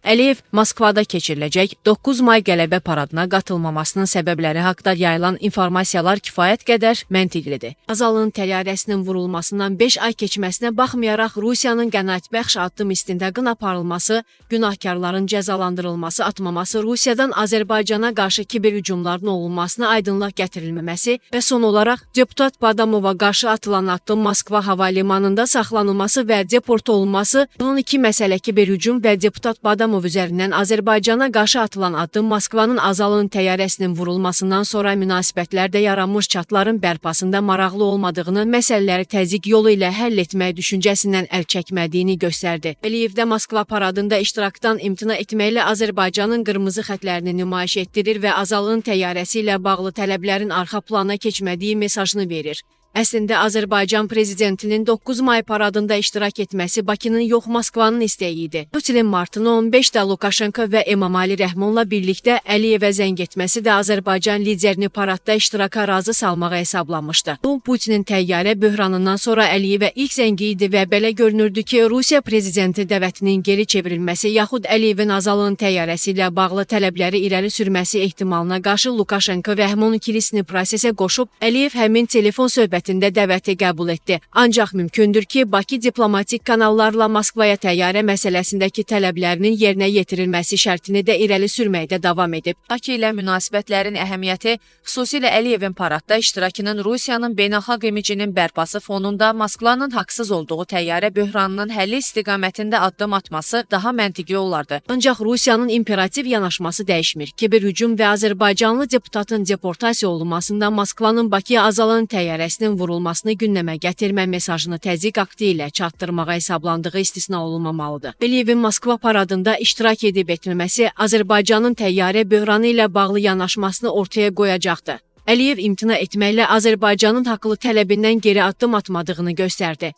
Əliyev Moskvada keçiriləcək 9 may qələbə paradına qatılmamasının səbəbləri haqda yayılan informasiyalar kifayət qədər məntiqlidir. Azalının təyyarəsinin vurulmasından 5 ay keçməsinə baxmayaraq Rusiyanın qənaətbəxş addım istintaqın aparılması, günahkarların cəzalandırılması atmaması, Rusiyadan Azərbaycana qarşı kiber hücumların olunmasına aydınlıq gətirilməməsi və son olaraq deputat Badamova qarşı atılan addım Moskva hava limanında saxlanılması və deport olunması, bunun iki məsələ kiber hücum və deputat Badamov üzərindən Azərbaycana qarşı atılan addım Moskvanın Azalının təyyarəsinin vurulmasından sonra münasibətlərdə yaranmış çatların bərpasında maraqlı olmadığını, məsələləri təzyiq yolu ilə həll etmək düşüncəsindən əl çəkmədiyini göstərdi. Əliyev də Moskva paradında iştirakdan imtina etməklə Azərbaycanın qırmızı xətlərini nümayiş etdirir və Azalının təyyarəsi ilə bağlı tələblərin arxa plana keçmədiyi mesajını verir. Əslində Azərbaycan prezidentinin 9 may paradında iştirak etməsi Bakının yox Moskvanın istəyi idi. Putinin martın 15-də Lukaşenko və Emomali Rəhmonla birlikdə Əliyevə zəng etməsi də Azərbaycan liderini paradda iştiraka razı salmağa hesablanmışdı. Bu Putinin təyyarə böhranından sonra Əliyevə ilk zəngi idi və belə görünürdü ki, Rusiya prezidenti dəvətinin geri çevrilməsi yaxud Əliyevin Azalının təyyarəsi ilə bağlı tələbləri irəli sürməsi ehtimalına qarşı Lukaşenko Rəhmon ikilisini prosesə qoşub, Əliyev həmin telefon söhbətində dəvəti qəbul etdi. Ancaq mümkündür ki, Bakı diplomatik kanallarla Moskvaya təyyarə məsələsindəki tələblərinin yerinə yetirilməsi şərtini də irəli sürməkdə davam edib. Bakı ilə münasibətlərin əhəmiyyəti, xüsusilə Əliyevin paradda iştirakının Rusiyanın beynəlxalq imicinin bərpası fonunda Moskvanın haqsız olduğu təyyarə böhranının həlli istiqamətində addım atması daha məntiqli olardı. Ancaq Rusiyanın imperativ yanaşması dəyişmir. Kiber hücum və Azərbaycanlı deputatın deportasiya olunmasında Moskvanın Bakıya Azalının təyyarəsinin vurulmasını gündəmə gətirmə mesajını təzyiq aktı ilə çatdırmağa hesablandığı istisna olunmamalıdır. Əliyevin Moskva paradında iştirak edib etməməsi Azərbaycanın təyyarə böhranı ilə bağlı yanaşmasını ortaya qoyacaqdır. Əliyev imtina etməklə Azərbaycanın haqlı tələbindən geri addım atmadığını göstərdi.